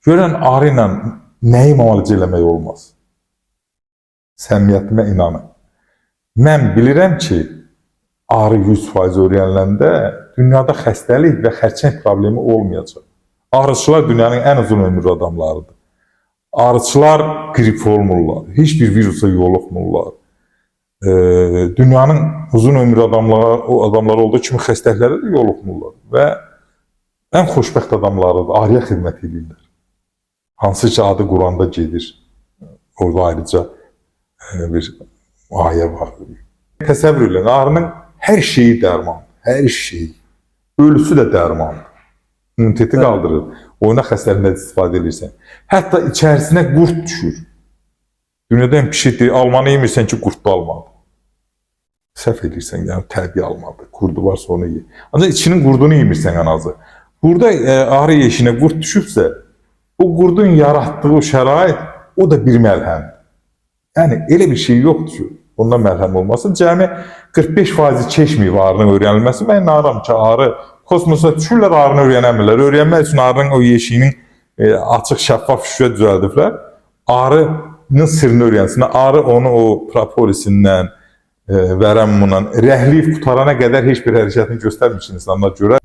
Görən arı ilə nəyi müalicə eləmək olmaz? Səmimiyyətimə inanın. Mən bilirəm ki, arı 100% öyrəniləndə dünyada xəstəlik və xərçəng problemi olmayacaq. Arıçılar dünyanın ən uzun ömürlü adamlarıdır. Arıçılar qrip olmurlar, heç bir virusa yoluxmurlar. Dünyanın uzun ömürlü adamları, o adamları olduğu kimi xəstəliklərə də yoluxmurlar və ən xoşbəxt adamlarıdır, arıya xidmət edirlər. Hansı ki adı Quranda gedir. Orada ayrıca bir ayə var. Təsəvvür eləyin, arının hər şeyi dərmandır, hər şeyi. Ölüsü də dərmandır. İmmuniteti qaldırır. Oyuna xəstəliyində istifadə edirsən. Hətta içərisinə qurd düşür. Dünyada ən pis şeydir, almanı yemirsən ki, qurdlu almadır. Səhv edirsən, yəni təbii almadır. Qurdu varsa onu ye. Ancaq içinin qurdunu yemirsən ən azı. Burada arı yeşiyinə qurd düşübsə, o qurdun yaratdığı o şərait, o da bir məlhəmdir. Yəni elə bir şey yoxdur ki, ondan məlhəm olmasın. Cəmi 45% keçməyib arının öyrənilməsi. Mən inanıram ki, arı kosmosa düşürlər, arını öyrənəmirlər. Öyrənmək üçün arının o yeşiyinin açıq, şəffaf şüşə düzəldiblər. Arının sirrini öyrənsinlər. Arı onu o propolisindən, vərəmundan rəhliyib qutarana qədər heç bir hərəkətini göstərmir ki, insanlar görə.